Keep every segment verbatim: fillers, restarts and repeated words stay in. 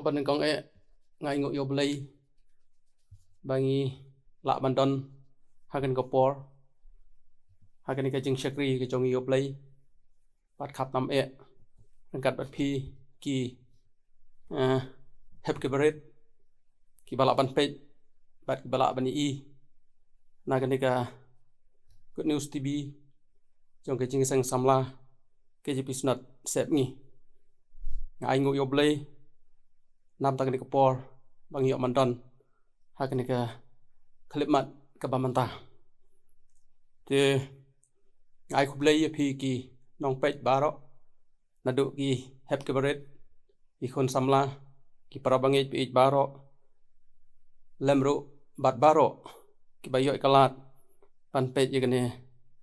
Banyngkong eh, nga ainguh ïa U Blei ba ngi lah ban don ha kane ka por, ha kane ka jingshakri ka jong ngi ïa U Blei, bad khap nam eh ryngkat bad phi ki, eh, hep ki barit, kiba lah ban peit bad kiba lah ban ïohi na kane ka Good News T V jong ka Jingïaseng Samla K J P Synod Sepngi. Nga ainguh ïa U Blei namar tang kane ka por ba ngi ïoh ban don ha kane ka khyllipmat kaba mynta. Te nga ai khublei ïa phi ki nongpeit baroh, naduh ki hep ki barit, ki khun samla, ki para bangeit baieit baroh, lem ruh bad baroh kiba ïoh ïa ka lad ban peit ïa kane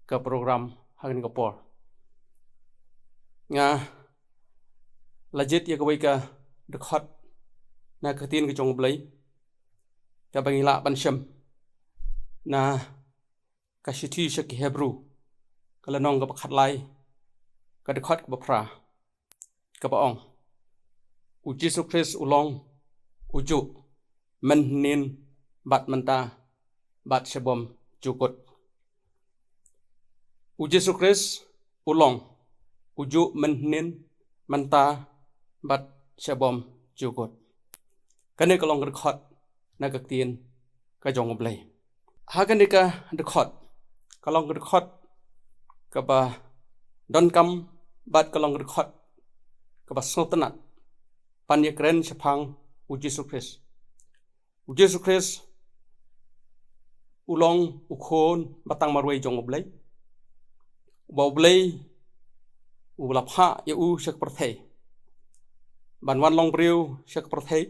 ka program ha kane ka por. Nga la jied ïa kawei ka dkhot na ka ktien ka jong U Blei kaba ngi lah ban shem na ka shithi sha ki Hebru, ka lynnong kaba khatlai, ka dkhot kaba phra, kaba ong: U Jisu Khrist u long ujuh mynhynnin bad mynta bad shabym jukut. U Jisu Khrist u long ujuh mynhynnin, mynta bad shabym jukut. Kane ka long ka dkhot na ka ktien ka jong U Blei. Ha kane ka dkhot, ka long ka dkhot kaba donkam bad ka long ka dkhot kaba sngewtynnat ban ïakren shaphang U Jisu Khrist. U Jisu Khrist u long u Khun ba tang marwei jong U Blei, uba U Blei u la phah ïa u sha ka pyrthei ban wan long briew sha ka pyrthei,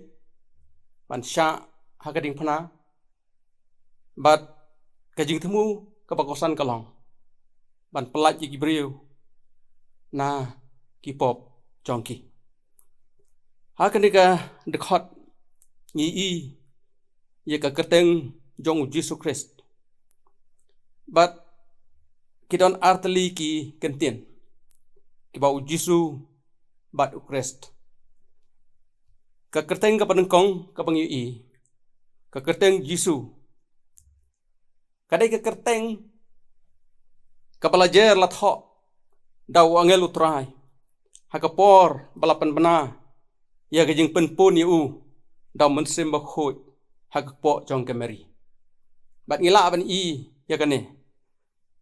ban shah ha ka diengphna, bad ka jingthmu kaba kongsan ka long ban pyllait ïa ki briew na ki pop jong ki. Ha kane ka dkhot ngi ïohi ïa ka kyrteng jong U Jisu Khrist. Bad ki don artylli ki kyntien, kiba U Jisu bad U Khrist. Ka kyrteng kaba nyngkong kaba ngi ïohi, ka kyrteng Jisu, ka dei ka kyrteng kaba la jer la thoh da u angel U Trai ha ka por ba la pynbna ïa ka jingpynpun ïa u da U Mynsiem Bakhuid ha ka kpoh jong ka Mari. Bad ngi lah ban ïohi ïa kane,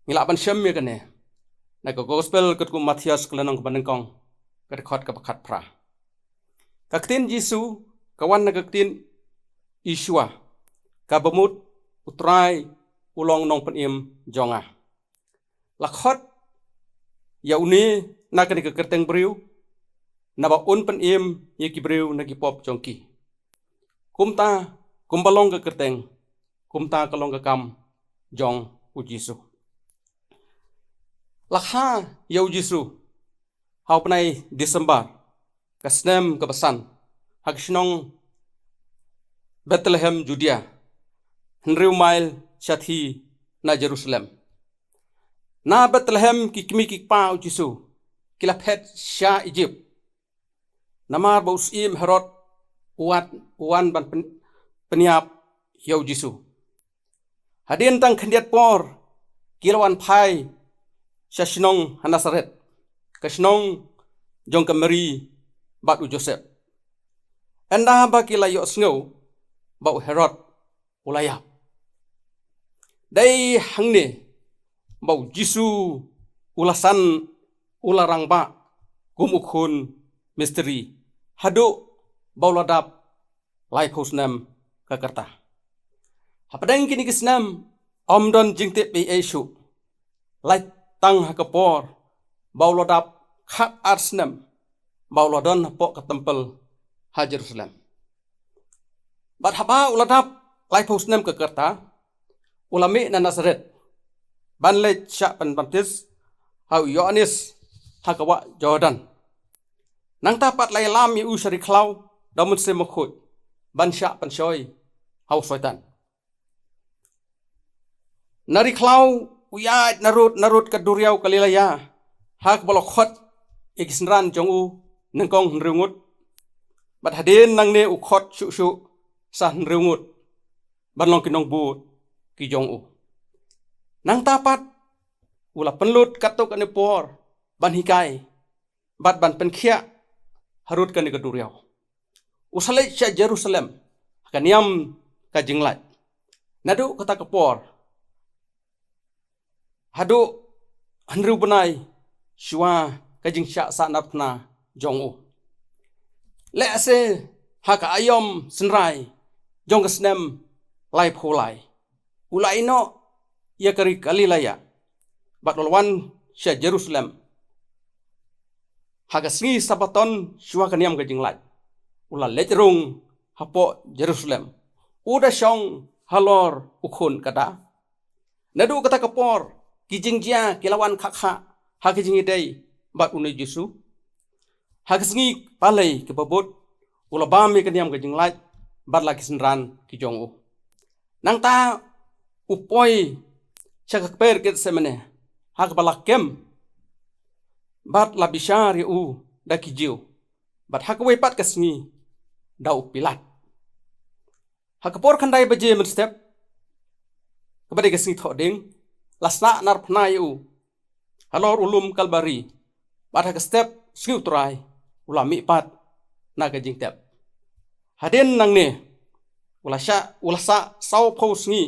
ngi lah ban shem ïa kane na ka Gospel katkum u Mathaios, ka lynnong kaba nyngkong, ka dkhot kaba khatphra. Ka ktien Jisu ka wan na ka ktien Yeshua, kaba mut U Trai u long Nongpynim jong nga. La khot ïa une na kane ka kyrteng briew naba un pynim ïa ki briew na ki pop jong ki. Kumta, kumba long ka kyrteng, kumta ka long ka kam jong U Jisu. La kha ïa U Jisu ha u bnai December, ka snem kaba san, ha ka shnong Bethlehem Judea, hynriew mail shathie na Jerusalem. Na Bethlehem ki kmie ki kpa U Jisu ki la phet sha Ijipt, namar ba u syiem Herod u wan, u wan ban pyn-, pynïap ïa U Jisu. Hadien tang khyndiat por ki la wan phai sha shnong ha Nasaret, ka shnong jong ka Mari bad u Joseph. Ynda ba ki la ïohsngew ba u Herod u la ïap. Dei hangne ba U Jisu u la san, u la rangbah kum u khun mistri, haduh ba u la dap laiphew snem ka rta. Hapdeng kine ki snem ym don jingtip ei ei shuh, lait tang ha ka por ba u la dap khat ar snem ba u la don hapoh ka templ ha Jerusalem. Bad haba u la dap laiphew snem ka rta, u la mih na Nasaret ban leit shah pynbaptis ha u Ïoannis ha ka wah Jordan. Nangta pat la ïalam ïa u sha ri khlaw da U Mynsiem Bakhuid ban shah pynshoi ha u Soitan. Na ri khlaw u ïaid narud narud ka duriaw Galilea, ha kaba la khot ïa ki synran jong u nyngkong hynriew ngut. Bad hadien nangne u khot shuh shuh sa hynriew ngut ban long ki nongbud ki jong u. Nangta pat u la pynlut katto katne por ban hikai bad ban pynkhiah harud kane ka duriaw. U sa leit sha Jerusalem ha ka niam ka jinglait. Naduh kata ka por haduh hynriew bnai shuwa ka jingshah sahnarphna jong u. Lehse ha ka aïom synrai jong ka snem laiphew lai u la ïehnoh ïa ka ri Galilea bad u la wan sha Jerusalem. Ha ka sngi Sabaton shuwa ka niam ka jinglait u la leit rung hapoh Jerusalem, u da shong halor u khun kada. Naduh kata ka por ki jingjia ki la wan khah khah ha ka jingïadei bad une u Jisu. Ha ka sngi Palei kaba bud u la bam ïa ka niam ka jinglait bad la ki synran ki jong u. Nangta u poi sha ka kper Getsemane ha kaba la kem bad la bishar ïa u da ki Jiw. Bad ha kawei pat ka sngi da u Pilat. Ha ka por khyndai baje mynstep, kaba dei ka sngi Thohdieng, la sahnarphna ïa u halor u lum Kalbari. Bad ha ka step sngi U Trai u la mihpat na ka jingtep. Hadien nangne u la shah, u la sah sawphew sngi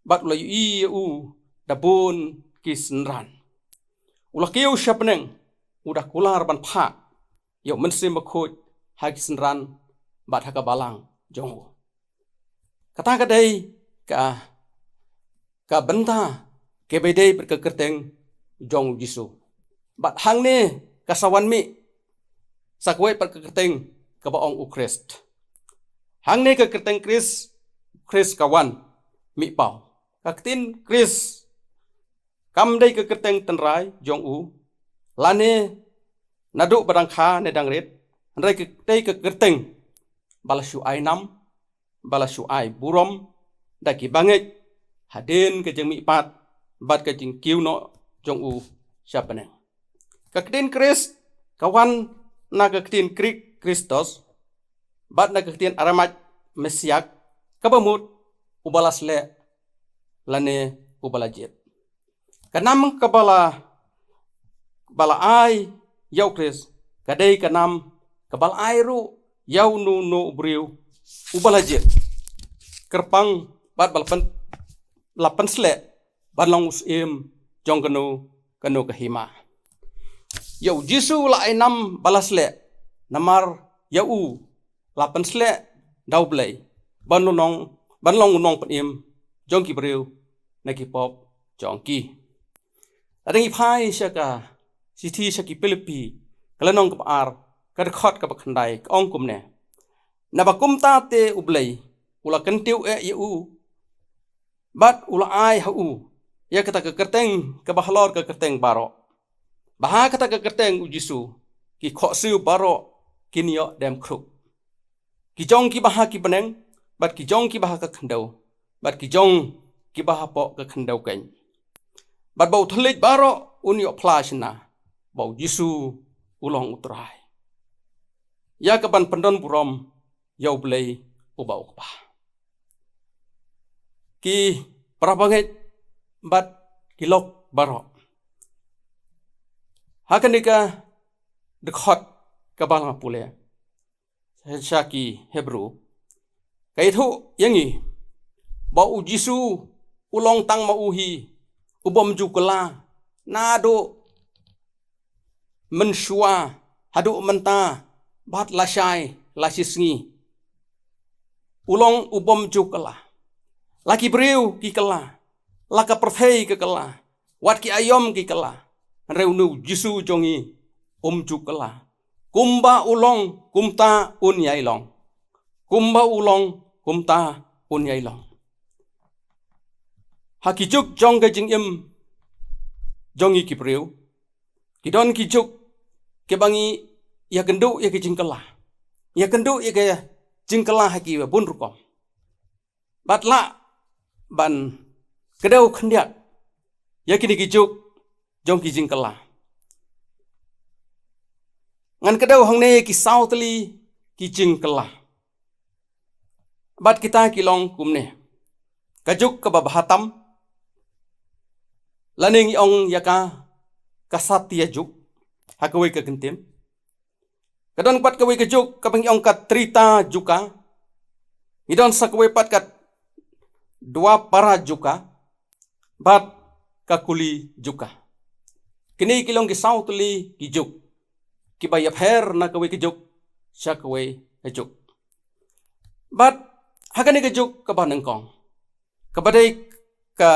bad u la ïohi ïa u da bun ki synran. U la kiew sha bneng, u da kular ban phah ïa u Mynsiem Bakhuid ha ki synran bad ha ka balang jong u. Kata ka dei ka, ka bynta kaba dei bad ka kyrteng jong u Jisu. Bad hangne ka sa wan mih sa kawei pat ka kyrteng kaba ong u Khrist. Hangne ka kyrteng Khrist, Khrist ka wan mih paw. Ka ktien Khrist kam dei ka kyrteng tynrai jong u lane naduh ba dang kha ne dang rit, hynrei ka dei ka kyrteng ba la shu ai nam, ba la shu ai burom da ki bangeit hadien ka jingmihpat bad ka jingkiew noh jong u sha bneng. Ka ktien Khrist ka wan na ka ktien Grik Christos bad na ka ktien Aramaik Messiah, kaba mut uba la sleh lane uba la jied. Ka nam kaba la, ba la ai ïa u Khrist ka dei ka nam kaba la ai ruh ïa uno uno u briew uba la jied, kyrpang bad ba la pyn, la pynsleh ban long u syiem jong kano kano ka hima. Ïa u Jisu la ai nam ba la sleh namar ïa u la pynsleh da U Blei ban long, ban long u nongpynim jong ki briew na ki pop jong ki. Lada ngi phai sha ka shithi sha ki Philippi ka lynnong kaba ar, ka dkhot kaba khyndai ka ong kumne: Naba kumta te U Blei u la kyntiew eh ïa u bad u la ai ha u ïa kata ka kyrteng kaba halor ka kyrteng baroh, ba ha kata ka kyrteng u Jisu ki khohsiew baroh kin ïoh dem khruh, ki jong kiba ha ki bneng bad ki jong kiba ha ka khyndew bad ki jong kiba hapoh ka khyndew keiñ, bad ba u thylliej baroh un ïoh phla shynna ba u Jisu u long U Trai, ïa kaban pyndon burom ïa U Blei uba U Kpa. Ki para bangeit bad ki lok baroh, ha kane ka dkhot kaba nga pule sha ki Hebru ka ïathuh ïa ngi ba u Jisu u long tang ma u hi u bym ju kylla naduh mynshuwa haduh mynta bad lashai lashisngi. U long u bym ju kylla. La ki briew ki kylla, la ka pyrthei ka kylla, wat ki aïom ki kylla, hynrei une u Jisu jong ngi um ju kylla. Kumba u long kumta un ïai long. Kumba u long kumta un ïai long. Ha ki juk jong ka jingim jong ngi ki briew, ki don ki juk kiba ngi ïakynduh ïa ka jingkylla, ïakynduh ïa ka jingkylla ha kiba bun rukom. Bad lah ban kdew khyndiat ïa kine ki juk jong ki jingkylla. Ngan kdew hangne ki saw tylli ki jingkylla. Bad kita ki long kumne. Ka juk kaba bha tam, lane ngi ong ïa ka, ka satia juk ha kawei ka kyntien. Ka don pat kawei ka juk kaba ngi ong ka treta juka. Ngi don sa kawei pat ka dwapara juka, bad ka kuli juka. Kine ki long ki saw tylli ki juk kiba ïapher na kawei ka juk sha kawei ka juk. Bad ha kane ka juk kaba nyngkong, kaba dei ka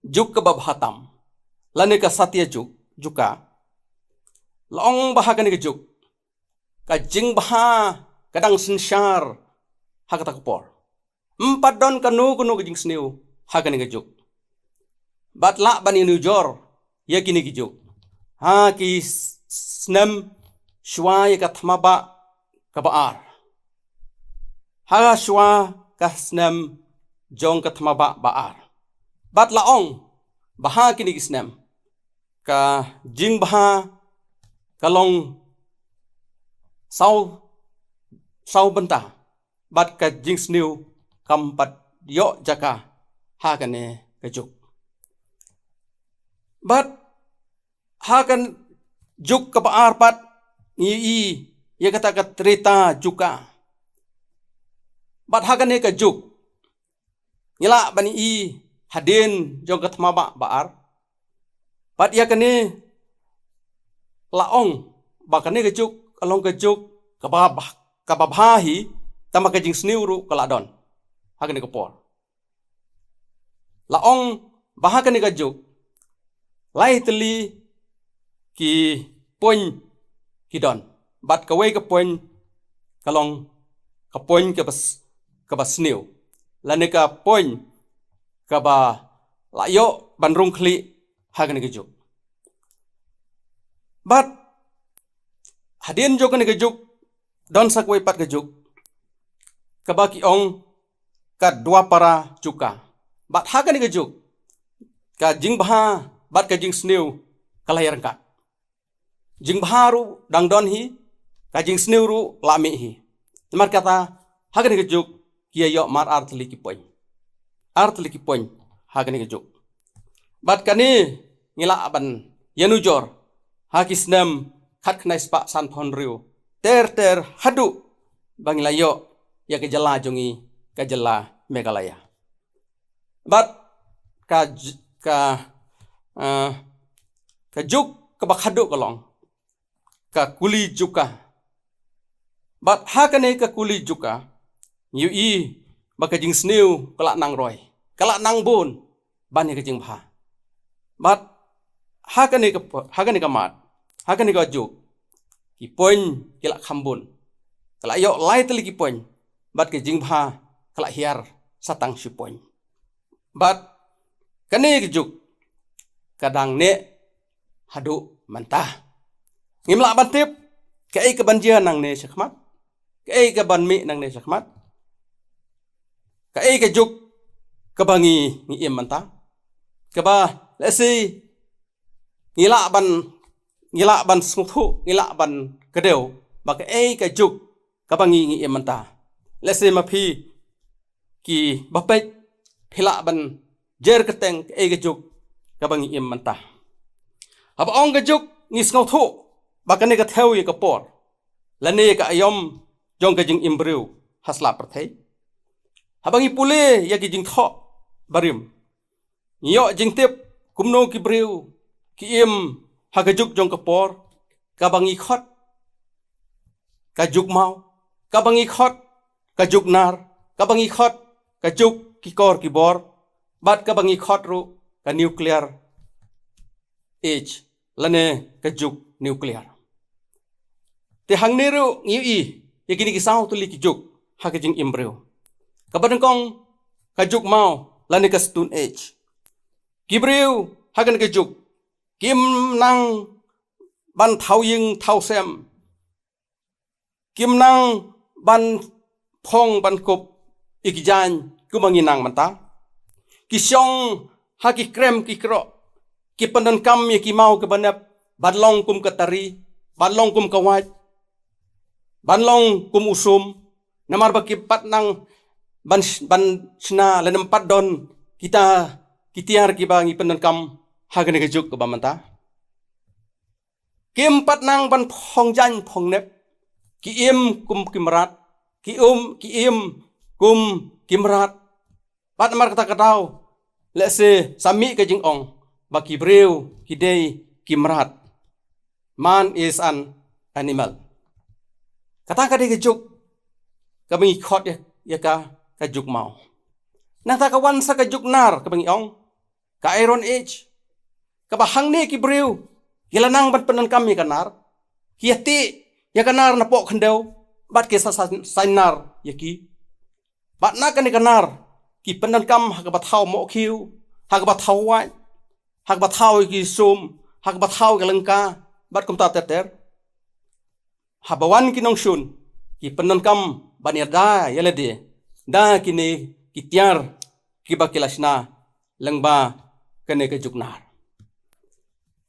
juk kaba bha tam, lane ka satia juk, juka, la ong ba ha kane ka juk ka jingbha ka dang synshar ha kata ka por. Ym pat don kano kano ka jingsniew ha kane ka juk. Bad lah ban ïanujor ïa kine ki juk ha ki s-, snem shuwa ïa ka thmabah kaba ar, ha shuwa ka snem jong ka thmabah ba ar. Bad la ong ba ha kine ki snem ka jingbha ka long saw, saw bynta, bad ka jingsniew kam pat ïoh jaka ha kane ka juk. Bad ha ka juk kaba ar pat ngi ïohi ïa kata ka treta juka. Bad ha kane ka juk ngi lah ban ïohi hadien jong ka thmabah ba ar. Bad ïa kane la ong ba kane ka juk ka long ka juk kaba bha, kaba bha hi, tangba ka jingsniew ruh ka la don ha kane ka por. La ong ba ha kane ka juk lai tylli ki point ki don. Bad kawei ka point ka long ka point kaba s-, kaba sniew, lane ka point kaba la ïoh ban rung khlieh ha kane ka juk. Bad hadien jong kane ka juk don sa kawei pat ka juk kaba ki ong ka dwapara juka. Bad ha kane ka juk ka jingbha bad ka jingsniew ka la ïaryngkat. Jingbha ruh dang don hi, ka jingsniew ruh la mih hi. Namar kata ha kane ka juk ki ïa ïoh mar ar tylli ki point. Ar tylli ki point ha kane ka juk. Bad kane ngi lah ban ïanujor ha ki snem khatkhyndai spah sanphew hynriew ter ter haduh ba ngi la ïoh ïa ka jylla jong ngi, ka jylla Meghalaya. Bad ka j-, ka, eh, ka juk kaba khadduh ka long ka kuli juka. Bad ha kane ka kuli juka ngi ïohi ba ka jingsniew ka la nang roi, ka la nang bun ban ïa ka jingbha. Bad ha kane ka po-, ha kane ka mat, ha kane ka juk, ki point ki la kham bun. Ka la ïoh lai tylli ki point, bad ka jingbha ka la hiar sa tang shi point. Bad kane ka juk ka dang neh haduh mynta. Ngim lah ban tip kaei kaban jia nangne shakhmat, kaei kaban mih nangne shakhmat. Kaei ka juk kaba ngi, ngi im mynta, kaba lehse ngi lah ban, ngi lah ban sngewthuh, ngi lah ban kdew ba kaei ka juk kaba ngi, ngi im mynta. Lehse ma phi kiba peit phi lah ban jer kyrteng kaei ka juk kaba ngi im mynta. Haba ong ka juk ngi sngewthuh ba kane ka thew ïa ka por lane ïa ka aïom jong ka jingim briew ha sla pyrthei. Haba ngi pule ïa ki jingthoh barim, ngi ïoh jingtip kumno ki briew ki im ha ka juk jong ka por, kaba ngi khot ka juk maw, kaba ngi khot ka juk nar, kaba ngi khot ka juk ki kor ki bor, bad kaba ngi khot ruh ka nuclear age, lane ka juk nuclear. Te hangne ruh ngi ïohi ïa kine ki saw tylli ki juk ha ka jingim briew. Kaba nyngkong ka juk maw lane ka stone age. Ki briew ha kane ka juk kim nang ban thaw ïing thaw sem, kim nang ban phong ban kup ïa ki jaiñ kumba ngi nang mynta. Ki shong ha ki krem ki kroh, ki pyndonkam ïa ki maw kiba nep ban long kum ka tari, ban long kum ka wait. ban long kum u sum, namar ba kim pat nang ban sh-, ban shna lane ym pat don kita ki tiar kiba ngi pyndonkam ha kane ka juk kaba mynta. Kim pat nang ban phong jaiñ phong nep, ki im kum ki mrad, ki um, ki im kum ki mrad. Bad namar kata ka daw, lehse sa mih ka jingong ba ki briew ki dei ki mrad. Man is an animal. Kata ka dei ka juk kaba ngi khot ïa, ïa ka, ka juk maw. Nangta ka wan sa ka juk nar kaba ngi ong ka Iron Age, kaba hangne ki briew ki la nang ban pyndonkam ïa ka nar, ki ïa tih ïa ka nar napoh khyndew, bad ki sa, sa, saiñ nar ïa ki. Bad na kane ka nar ki pyndonkam ha kaba thaw mohkhiew, ha kaba thaw wait, ha kaba thaw ïa ki sum, ha kaba thaw ïa ka lyngka, bad kumta ter ter. Haba wan ki nongshun, ki pyndonkam ban ïada ïa lade da kine ki tiar kiba ki la shna lyngba kane ka juk nar.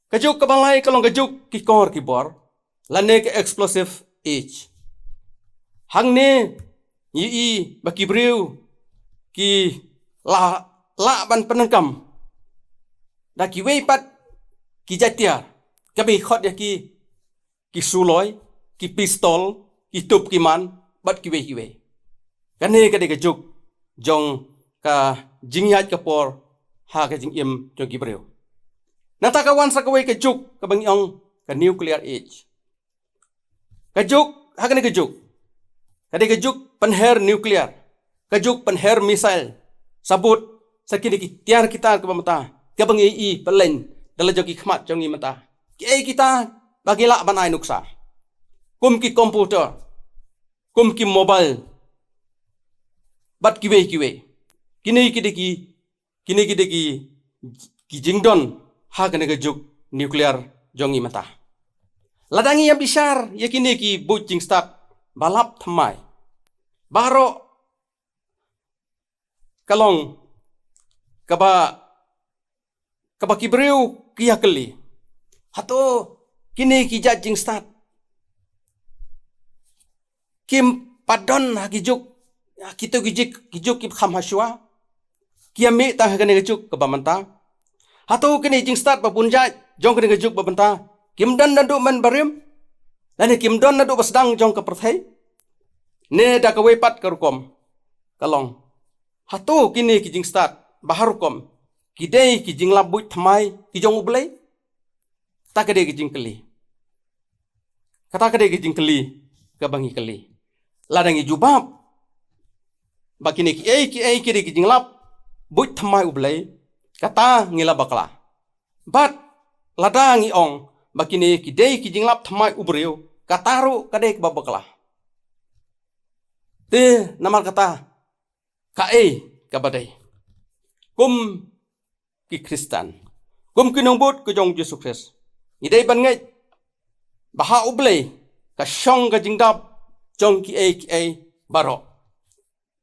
Ka juk kaba lai ka long ka juk ki kor ki bor, lane ka explosive age. Hangne ngi i ba ki briew ki la, lah ban pyndonkam da kiwei pat ki jait tiar, kaba ngi khot ïa ki, ki suloi, ki pistol, ki tup ki man, bad kiwei kiwei. Kane ka dei ka juk jong ka jingïaid ka por ha ka jingim jong ki briew. Nangta ka wan sa kawei ka juk kaba ngi ong ka Nuclear Age. Ka juk, ha kane ka juk, ka dei ka juk pynher nuclear, ka juk pynher missile, sabut sa kine ki tiar ki tar kiba mynta, kaba ngi i pynleng da la jong ki khmat jong ngi mynta. Kiei kita ba ki lah ban ai nuksa, kum ki computer, kum ki mobile, bad kiwei kiwei. Kine ki dei ki, kine ki dei ki, ki jingdon ha kane ka juk nuclear jong ngi mynta. Lada ngi ïa bishar ïa kine ki buit jingstad ba lap thymmai, baroh ka long kaba, kaba ki briew ki ïa kylli, hato kine ki jait jingstad kim pat don ha ki juk, ha kito ki juk, ki juk kiba kham hashwa, ki ïa mih tang ha kane ka juk kaba mynta? Hato kine jingstad ba bun jait jong kane ka juk ba mynta kim don naduh mynbarim, lane kim don naduh ba sdang jong ka pyrthei? Ne da kawei pat ka rukom ka long, hato kine ki jingstad ba ha rukom ki dei ki jinglap buit thymmai ki jong U Blei? Kata ka dei ka jingkylli. Kata ka dei ka jingkylli kaba ngi kylli. Lada ngi jubab ba kine kiei kiei ki dei ki jinglap buit thymmai U Blei, kata ngi la bakla. Bad lada ngi ong ba kine ki dei ki jinglap thymmai u briew, kata ruh ka dei kaba bakla. Te namar kata, kaei kaba dei? Kum ki Khristan, kum ki nongbud ka jong U Jisu Khrist, ngi dei ban ngeit ba ha U Blei ka shong ka jingdap jong kiei kiei baroh.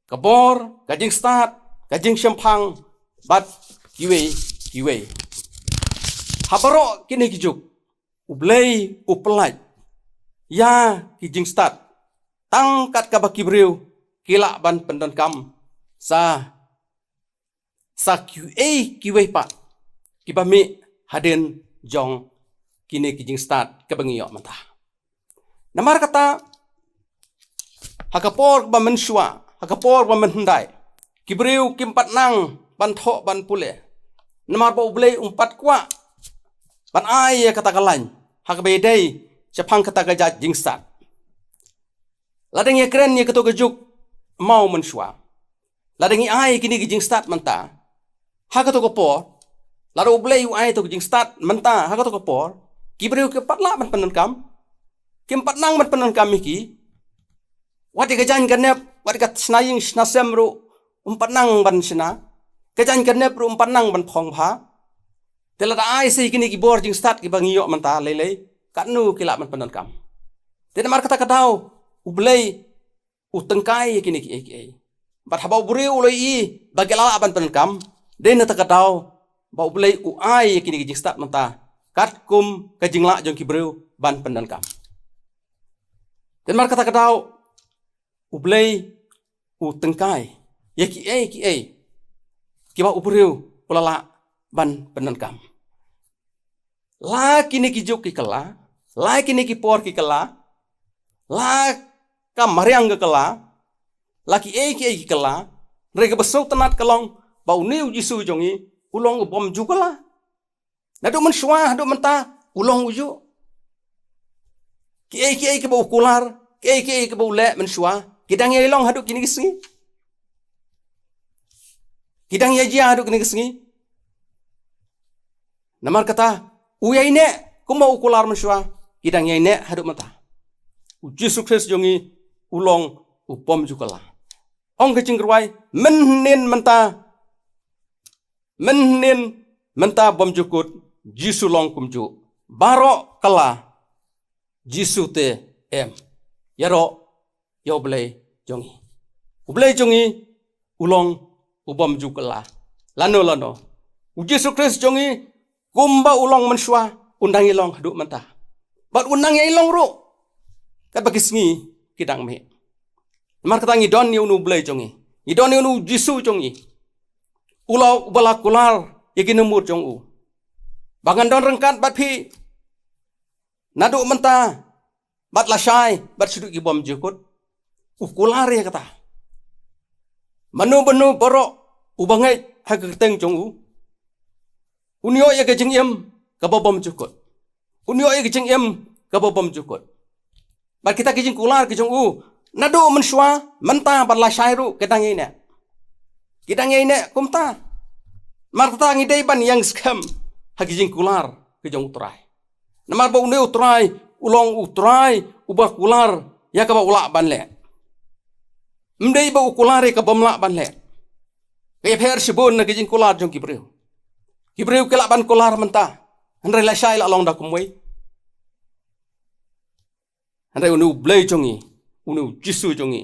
Ka bor, ka jingstad, ka jingshemphang, bad kiwei kiwei. Ha baroh kine ki juk, U Blei u pyllait ïa ki jingstad tang kat kaba ki briew ki lah ban pyndonkam sa, sa kiwei kiwei pat kiba mih hadien jong kine ki jingstad kaba ngi ïoh mynta. Namar kata, ha ka por ba mynshuwa, ha ka por ba mynhyndai, ki briew kim pat nang ban thoh ban pule, namar ba U Blei um pat kwah ban ai ïa kata ka lain ha kaba ïadei shaphang kata ka jait jingstad. Lada ngi ïa kren ïa kato ka juk maw mynshuwa, lada ngi ai kine ki jingstad mynta ha kato ka por, lada U Blei u ai kato ka jingstad mynta ha kato ka por, ki briew kim pat lah ban pyndonkam, kim pat nang ban pyndonkam ïa ki. Wat ïa ka jaiñ ka nep, wat ïa ka shna ïing shna sem ruh um pat nang ban shna, ka jaiñ ka nep ruh um pat nang ban phong bha. Te lada ai sa ïa kine ki bor jingstad kiba ngi ïoh mynta lei lei, katno ki lah ban pyndonkam? Te namar kata ka daw U Blei u tyngkai ïa kine kiei kiei. Bad haba u briew u la ïohi ba ki la lah ban pyndonkam, dei na kata ka daw ba U Blei u ai ïa kine ki jingstad mynta katkum ka jinglah jong ki briew ban pyndonkam. Te namar kata ka daw, U Blei u tyngkai ïa kiei kiei kiba u briew u la lah ban pyndonkam. La kine ki juk ki kylla, la kine ki por ki kylla, la ka mariang ka kylla, la kiei kiei ki kylla, hynrei kaba sngewtynnat ka long ba une U Jisu jong ngi u long u bym ju kylla. Naduh mynshuwa haduh mynta u long uju. Kiei kiei kiba u kular, kiei kiei kiba u leh mynshuwa, ki dang ïai long haduh kine ki sngi. Ki dang ïai jia haduh kine ki sngi. Namar kata, u ïaineh kumba u kular mynshuwa, ki dang ïaineh haduh mynta. U Jisu Khrist jong ngi u long u bym ju kylla. Ong ka jingkyrwai, mynhynnin mynta, mynhynnin mynta bym ju kut, Jisu long kumjuh. Baroh kylla, Jisu te em. Ïaroh ïa U Blei jong ngi. U Blei jong ngi u long u bym ju kylla. Lano lano, U Jisu Khrist jong ngi kumba u long mynshuwa, un dang ïai long haduh mynta. Bad un dang ïai long ruh katba ki sngi ki dang mih. Namar kata ngi don ïa une U Blei jong ngi, ngi don ïa une U Jisu jong ngi. U la, uba la kular ïa ki numbur jong u ba ngan don ryngkat bad phi naduh mynta bad lashai bad shaduh ki bym ju kut. U kular ïa kata. Mano mano baroh uba ngeit ha ka kyrteng jong u, un ïoh ïa ka jingim kaba bym ju kut. Un ïoh ïa ka jingim kaba bym ju kut. Bad kita ki jingkular ki jong u, naduh mynshuwa, mynta bad lashai ruh ki dang ïaineh. Ki dang ïaineh kumta. Namar kata ngi dei ban ïeng skhem ha ki jingkular ki jong U Trai. Namar ba une U Trai u long U Trai uba kular ïa kaba u lah ban leh. Ym dei ba u kular ïa kaba ym lah ban leh. Ka ïapher shibun na ki jingkular jong ki briew. Ki briew ki lah ban kular mynta, hynrei lashai la long da kumwei. Hynrei une U Blei jong ngi, une U Jisu jong ngi,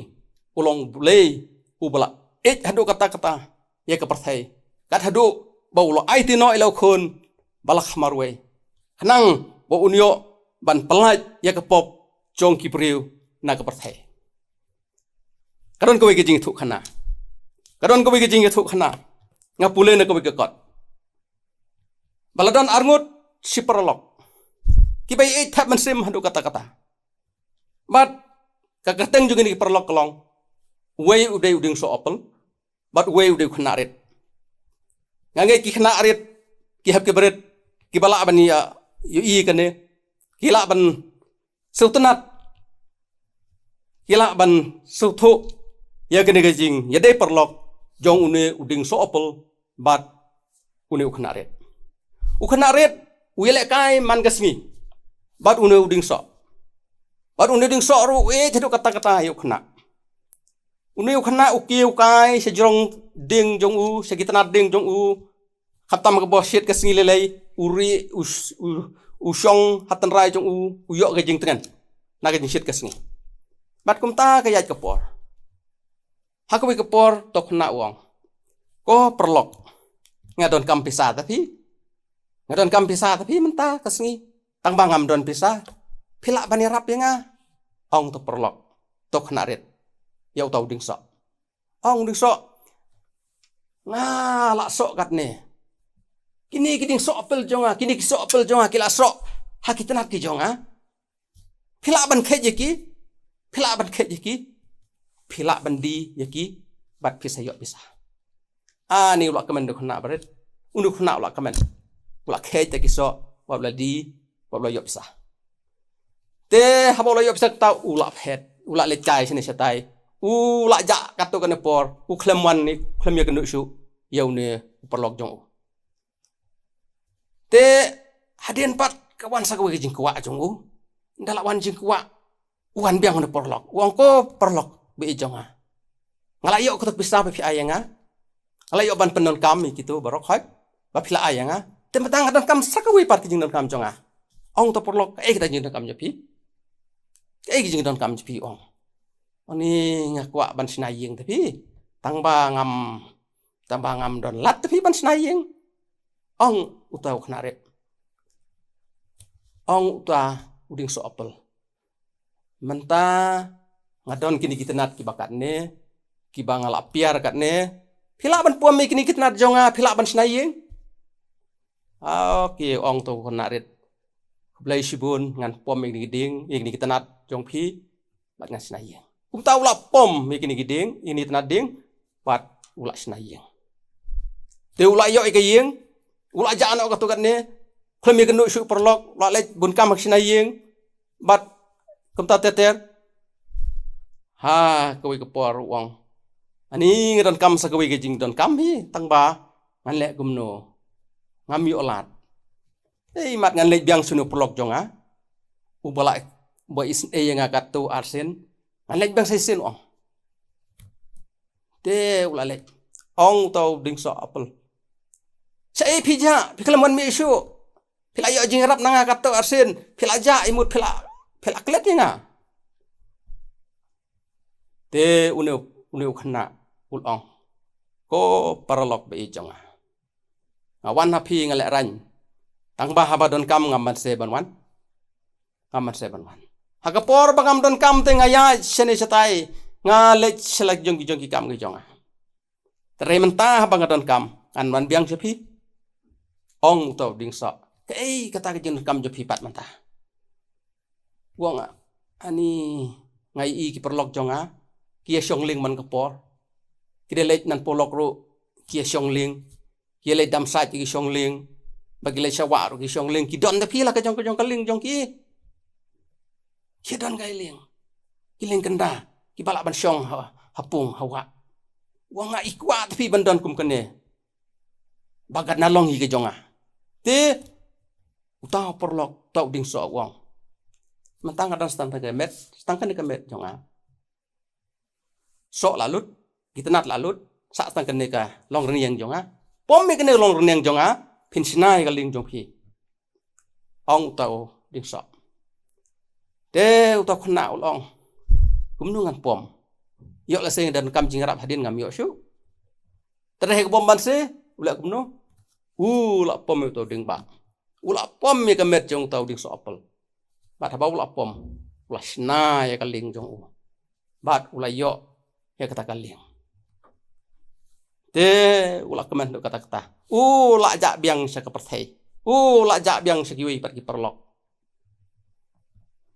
u long U Blei uba la ïeit haduh katta katta ïa ka pyrthei, kat haduh ba u la aiti noh ïa la u Khun ba la kha marwei, khnang ba un ïoh ban pyllait ïa ka pop jong ki briew na ka pyrthei. Ka don kawei ka jingïathuhkhana. Ka don kawei ka jingïathuhkhana. Nga pule na kawei ka kot ba la don arngut shi paralok kiba ïeit thep mynsiem haduh katta katta. Bad ka kyrteng jong kine ki paralok ka long, uwei u dei u dieng soh apel, bad uwei u dei u khynnah rit. Nga ngeit ki khynnah rit, ki hep ki barit, kiba lah ban ïa, ïohi kane, ki lah ban sngewtynnat, ki lah ban sngewthuh ïa kane ka jingïadei paralok jong une u dieng soh apel bad une u khynnah rit. U khynnah rit u ïalehkai man ka sngi bad une u dieng soh. Bad une u dieng soh ruh u ïeit haduh katta katta ïa u khynnah. Une u khynnah u kiew kai sha jrong dieng jong u, sha ki tnat dieng jong u. Khamtam kaba shit ka sngi lei lei, u rieh, u, u, u shong ha tynrai jong u, u ïoh ka jingtngen na ka jingshit ka sngi. Bad kumta ka ïaid ka por. Ha kawei ka por, uta u khynnah u ong, "Ko paralok, nga donkam pisa ta phi. Nga donkam pisa ta phi mynta ka sngi. Tang ba ngam don pisa, phi lah ban ïarap ïa nga?" Ong uta u paralok, uta u khynnah rit ïa uta u dieng soh. Ong u dieng soh, "Nga lah soh katne. Kine ki dieng soh apel jong nga, kine ki soh apel jong nga ki lah soh ha ki tnat ki jong nga. Phi lah ban kheit ïa ki, phi lah ban kheit ïa ki, phi lah ban die ïa ki, bad phi sa ïoh pisa." Ani u la kmen da u khynnah barit, une u khynnah u la kmen. U la kheit ïa ki soh, bad u la die, bad u la ïoh pisa. Te haba u la ïoh pisa kata u la phet, u la leit kai shane shatai. U la jah katto katne por, u khlem wan ne khlem ïakynduh shuh ïa une u paralok jong u. Te hadien pat ka wan sa kawei ka jingkwah jong u. Ynda la wan jingkwah, u wan biang une u paralok. U ong, "Ko paralok ba ïeit jong nga, nga la ïoh kato ka pisa ba phi ai ïa nga. Nga la ïoh ban pyndonkam ïa kito baroh khoit ba phi la ai ïa nga. Te mynta nga donkam sa kawei pat ka jingdonkam jong nga." Ong uta u paralok, "Kaei kata ka jingdonkam jong phi? Kaei ka jingdonkam jong phi?" Ong, "Ani nga kwah ban shna ïing ta phi. Tang ba ngam, tang ba ngam don lad ta phi ban shna ïing." Ong uta u khynnah rit. Ong uta u dieng soh apel, Mynta nga don kine ki tnat kiba katne, kiba nga la piar katne. Phi lah ban pom ïa kine ki tnat jong nga, phi lah ban shna ïing? Ah, ki ong to u khynnah rit. Khublei shibun, ngan pom ïa kine ki dieng, ïa kine ki tnat jong phi, bad ngan shna ïing. Kumta u la pom ïa kine ki dieng, ïa kine ki tnat dieng, bad u la shna ïing. Te u la ïoh ïa ka ïing, u la jah noh katto katne, khlem ïakynduh shuh paralok, u la leit bun kam ha ka shna ïing, bad kumta ter ter. Ha kawei ka por u ong, ani nga donkam sa kawei ka jingdonkam hi, tang ba ngan leh kumno? Ngam ïoh lad. Ei mat, ngan leit biang sha une u paralok jong nga, uba la, ba isynei ïa nga katto arsien. Ngan leit biang sha shisien, u ong. Te u la leit. Ong uta u dieng soh apple, shaei phi jah? Phi khlem wan mih shuh. Phi la ïoh jingïarap na nga katto arsien, phi la jah, i mut phi la, phi la klet ïa nga. Te une, une u khynnah u la ong, ko paralok ba ïeit jong nga, nga wan ha phi nga lehraiñ, tang ba haba donkam ngam banse ban wan. Ngam banse ban wan. Ha ka por ba ngam donkam te nga ïaid shane shatai, nga leit sha la jong ki jong ki kam ki jong nga. Te hynrei mynta haba nga donkam, ngan wan biang sha phi. Ong uta u dieng soh, kaei kata ka jingdonkam jong phi pat mynta? U ong, ani nga ïohi ki paralok jong nga ki ïa shong lieng man ka por. Ki dei leit nang paralok ruh ki ïa shong lieng. Ki ïa leit dam sait ki shong lieng, ba ki leit sha wah ruh ki shong lieng. Ki don da phi la ka jong ka jong ka lieng jong ki. Ki don ka lieng, ki lieng kynda, kiba lah ban shong ha, ha pung ha wah. U ong, nga i kwah da phi ban don kum kane, ba kat na long hi ka jong nga. Te uta u paralok, uta u dieng soh u ong, mynta nga don sa tang ka met, sa tang kane ka met jong nga. Soh la lut, ki tnat la lut, sah tang kane ka longrynïeng jong nga. Pom ïa kane ka longrynïeng jong nga, phin shna ïa ka lieng jong phi, ong uta u dieng soh. Te uta u khynnah u la ong, kumno ngan pom? Ïoh lehse nga donkam jingïarap hadien ngam ïoh shuh. Te hynrei ha kaba ym banse, u leh kumno? U la pom ïa uta u dieng bah. U la pom ïa ka met jong uta u dieng soh apple. Bad haba u la pom, u la shna ïa ka lieng jong u, bad u la ïoh ïa kata ka lieng. Te u la kmen haduh katta katta, u la jah biang sha ka pyrthei, u la jah biang sha kiwei pat ki paralok.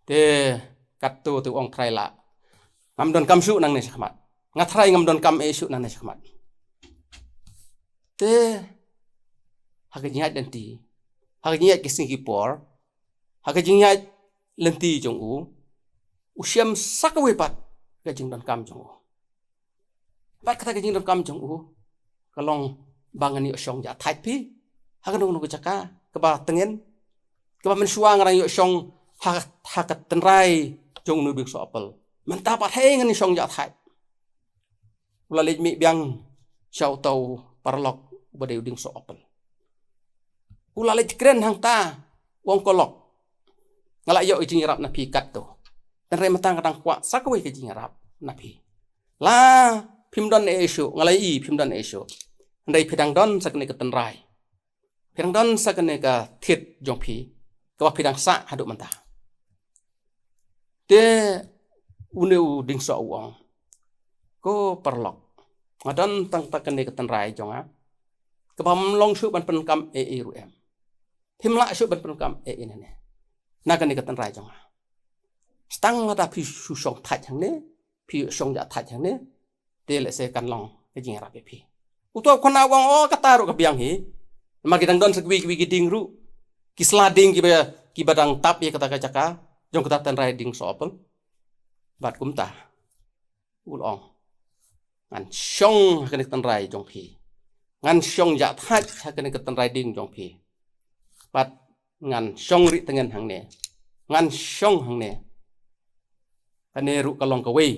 Te katto te u ong, trai lah, ngam donkam shuh nangne shakhmat. Nga trai ngam donkam ei shuh nangne shakhmat. Te ha ka jingïaid lynti, ha ka jingïaid ki sngi ki por, ha ka jingïaid lynti jong u, u shem sa kawei pat ka jingdonkam jong u. Bad kata ka jingdonkam jong u ka long ba ngan ïoh shong jah thait phi ha kano kano ka jaka kaba tngen, kaba mynshuwa nga dang ïoh shong ha, ha ka tynrai jong une u dieng soh apple. Mynta pat hei ngan ïoh shong jah thait. U la leit mih biang sha uta u paralok uba dei u dieng soh apple. U la leit kren hangta, u ong, ko lok, nga la ïoh ka jingïarap na phi katto, hynrei mynta nga dang kwah sa kawei ka jingïarap na phi. La phim don ei shuh, nga la ïohi phim don ei shuh, hynrei phi dang don sa kane ka tynrai, phi dang don sa kane ka thied jong phi kaba phi dang sah haduh mynta. Te une u dieng soh u ong, ko paralok, nga don tang tang kane ka tynrai jong nga kaba ym long shuh ban pyndonkam ei ei ruh em. Phim lah shuh ban pyndonkam ei ei ne ne na kane ka tynrai jong nga. Sa tang lada phi shu shong thait hangne, phi shong jah thait hangne, te lehse kan long ka jingïarap ïa phi. Uta u khynnah u ong, o, kata ruh ka biang hi. Namar ki dang don sa kiwei kiwei ki dieng ruh, ki sla dieng kiba, kiba dang tap ïa kata ka jaka jong kata tynrai dieng soh apple. Bad kumta u la ong, ngan shong ha kane ka tynrai jong phi, ngan shong jah thait ha kane ka tynrai dieng jong phi, bad ngan shong rieh tngen hangne, ngan shong hangne. Kane ruh ka long kawei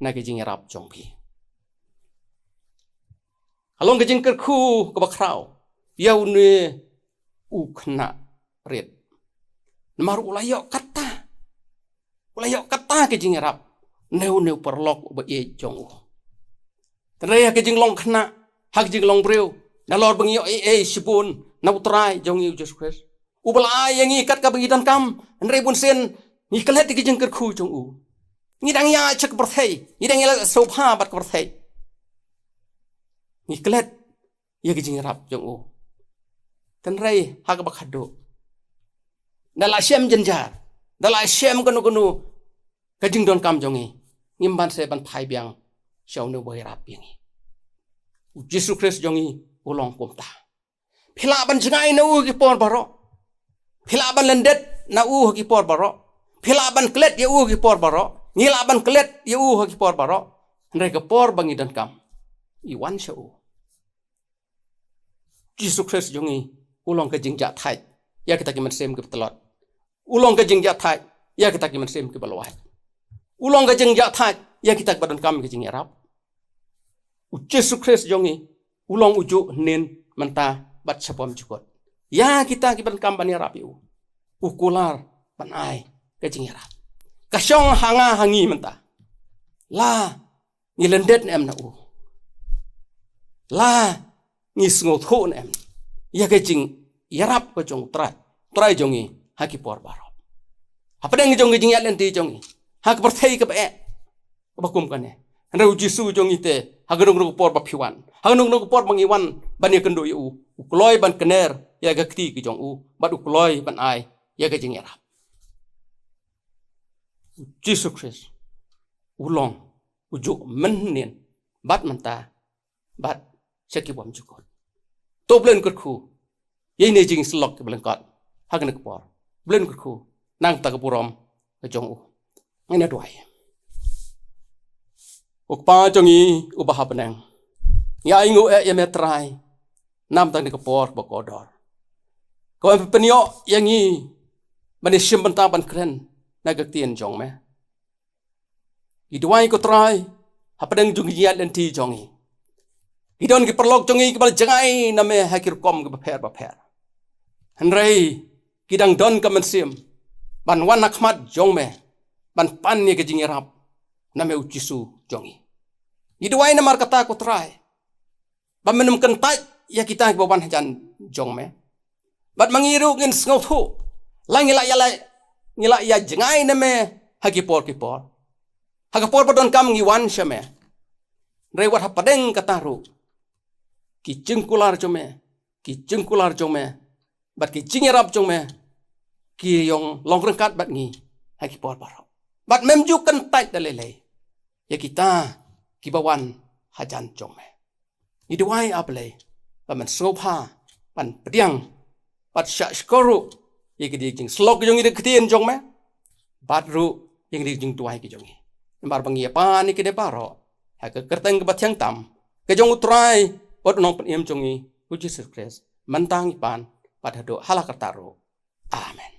na ka jingïarap jong phi. Ka long ka jingkyrkhu kaba khraw ïa une u khynnah rit. Namar u la ïoh kata, u la ïoh kata ka jingïarap na une u paralok uba ïeit jong u. Hynrei ha ka jinglong khynnah, ha ka jinglong briew, nalor ba ngi ïoh ei ei shibun na u Trai jong ngi u Jisu Khrist, uba la ai ïa ngi kat kaba ngi donkam, hynrei bunsien Ngi klet ïa ki jingkyrkhu jong u. Ngi dang ïa sha ka pyrthei, ngi dang ïa la sngewbha bad ka pyrthei. Ngi klet ïa ki jingïarap jong u. Tynrai ha kaba khadduh, da la shem jynjar, da la shem kano kano ka jingdonkam jong ngi, ngim ban seh ban phai biang sha une uba ïarap ïa ngi. U Jisu Khrist jong ngi u long kumta. Phi lah ban jngai na u ha ki por baroh. Phi lah ban lyndet na u ha ki por baroh. Phi lah ban klet ïa u ha ki por baroh. Ngi lah ban klet ïa u ha ki por baroh. Hynrei ka por ba ngi donkam, i wan sha u. Jisu Khrist jong ngi u long ka jingjahthait ïa kita ki mynsiem kiba tlot. U long ka jingjahthait ïa kita ki mynsiem kiba lwait. U long ka jingjahthait ïa kita kiba donkam ka jingïarap. U Jisu Khrist jong ngi u long ujuh, hynnin, mynta bad sha bymjukut. Ïa kita kiba donkam ban ïarap ïa u, u kular ban ai ka jingïarap. Ka shong ha nga ha ngi mynta, la ngi lyndet ne em na u? La ngi sngewthuh ne em ïa ka jingïarap ka jong u Trai, Trai jong ngi ha ki por baroh? Hapdeng jong ka jingïaid lynti jong ngi ha ka pyrthei kaba eh, kaba kum kane, hynrei u Jisu jong ngi te, ha kano kano ka por ba phi wan, ha kano kano ka por ba ngi wan ban ïakynduh ïa u, u kloi ban kner ïa ka kti ka jong u bad u kloi ban ai ïa ka jingïarap. U Jisu Khrist u long ujuh, mynhynnin bad mynta bad sha ki bymjukut. To U Blei un kyrkhu ïa ine i jingïasyllok kiba lyngkot ha kane ka por. U Blei un kyrkhu na ka bynta ka burom ka jong u. Ngin ïa duwai. Ko Kpa jong ngi uba ha bneng, ngi ai nguh eh ïa me Trai na ka bynta kane ka por ba kordor, kaba me pynïoh ïa ngi ban ïashim bynta ban kren na ka ktien jong me. Ngi duwai ko Trai, hapdeng jong ki jingïaid lynti jong ngi, ki don ki paralok jong ngi kiba la jngai na me ha ki rukom kiba pher bapher, hynrei ki dang don ka mynsiem ban wan ha khmat jong me ban pan ïa ka jingïarap na me U Jisu jong ngi. Ngi duwai namar kata ko Trai, ba men ym kyntait ïa kita kiba wan hajan jong me. Bad ma ngi ruh ngin sngewthuh, la ngi la ïa la, ngi la ïa jngai na me ha ki por ki por, ha ka por ba donkam ngi wan sha me. Hynrei wat hapdeng kata ruh, ki jingkular jong me, ki jingkular jong me bad ki jingïarap jong me ki ïong long ryngkat bad ngi ha ki por baroh. Bad mem ju kyntait da lei lei ïa kita kiba wan hajan jong me. Ngi duwai, A Blei, ba men sngewbha ban pdiang bad shahshkor ruh ïa ki jingïasyllok jong ngi da ka ktien jong me, bad ruh ïa ki jingduwai ki jong ngi. Namar ba ngi ïa pan ïa kine baroh ha ka kyrteng kaba thiang tam ka jong U Trai bad U Nongpynim jong ngi U Jisu Khrist, mynta ngi pan bad haduh hala karta ruh. Amen.